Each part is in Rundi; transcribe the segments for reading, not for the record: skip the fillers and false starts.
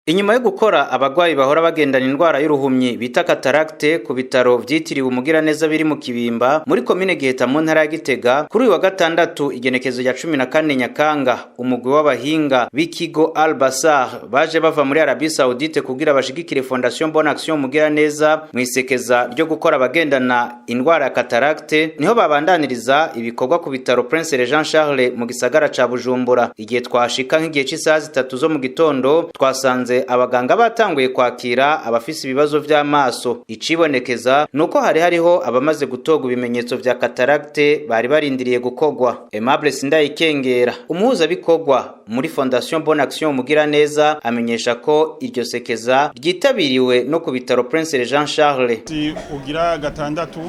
Inyuma yo gukora abagwayi bahora bagendana indwara y'uruhumyi bita cataracte ku bitaro vyitiriwe Umugiraneza biri mu Kibimba muri komine Giheta mu ntara ya Gitega, kuri uyu wa gatandatu igenekezo rya 14 Nyakanga, umugwi w'abahinga b'ikigo Al Basar baje bava muri Arabie Saoudite kugira bashigikire Fondation Bonne Action Umugiraneza mw'isekeza ryo gukora abagendana indwara ya cataracte, niho babandaniriza ibikorwa ku bitaro Prince Jean Charles mu gisagara ca Bujumbura. Igihe twashika nk'igihe c'isaha 3 zo mu gitondo, twasanze abaganga batanguye kwakira abafise ibibazo vy'amaso. Icibonekeza nuko hari hariho abamaze gutorwa ibimenyetso vya cataracte bari barindiriye gukogwa. Aimable Sindayikengera, umuhuzabikorwa muri Fondation Bonne Action Umugiraneza, amenyesha ko iryo sekeza ryitabiriwe no ku bitaro Prince Jean Charles. Ugira gatandatu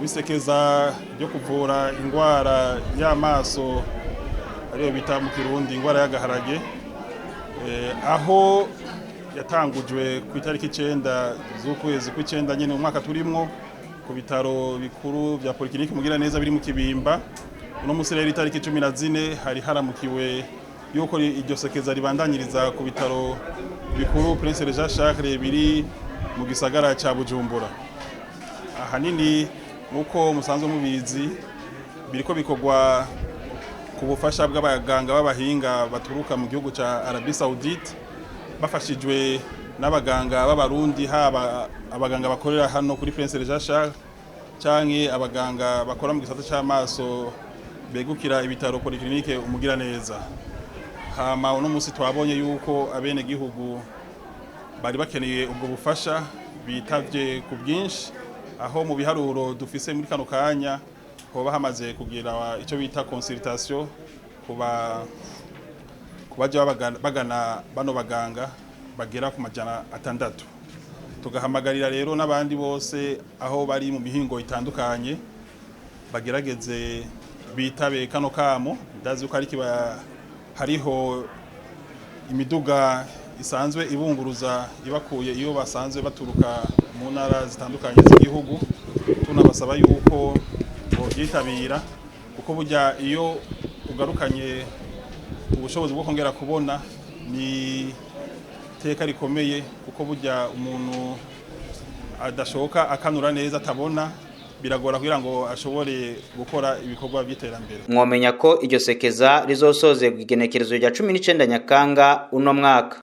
w'isekeza ryo kuvura ingwara y'amaso, ariyo bita mu Kirundi ingwara y'agaharage, aho yatangujwe ku itariki 9 z'ukwezi kw'icenda nyene mu mwaka turimwo ku bitaro bikuru vya Polyclinique Mugiraneza biri mu Kibimba. Uno musi rero itariki 14 hari haramukiwe yuko iryo sekeza ribandanyiriza ku bitaro bikuru Prince Jean Charles biri mu gisagara ca Bujumbura. Ahanini nkuko musanzwe mubizi, biriko bikorwa ku bufasha bw'abaganga b'abahinga baturuka mu gihugu ca Arabie Saoudite, bafashijwe n'abaganga b'Abarundi, haba abaganga bakorera hano kuri Prince Jean Charles canke abaganga bakora mu gisata c'amaso begukira ibitaro Polyclinique Umugiraneza. Hama uno musi twabonye yuko abene gihugu bari bakeneye ubwo bufasha bitavye ku bwinshi, aho mu biharuro dufise muri kano kanya hoba hamaze kugira icyo bita consultation kuba kubaja bagana bano baganga bagera ku 600. Tugahamagarira rero n'abandi bose aho bari mu mihingo itandukanye bagerageze bitabe kano kamo. Ndazi ko hariho imiduga isanzwe ibunguruza ibakuye iyo basanzwe baturuka mu ntara zitandukanye z'igihugu. Tunabasaba yuko bovyitabira, kuko burya iyo ugarukanye ubushobozi bwo kongera kubona ni teka rikomeye, kuko burya umuntu adashoka akanura neza atabona biragora kugira ngo ashobore gukora ibikorwa by'iterambere. Mwomenya ko iryo sekeza rizosozerwa igenekerezo rya 19 Nyakanga uno mwaka.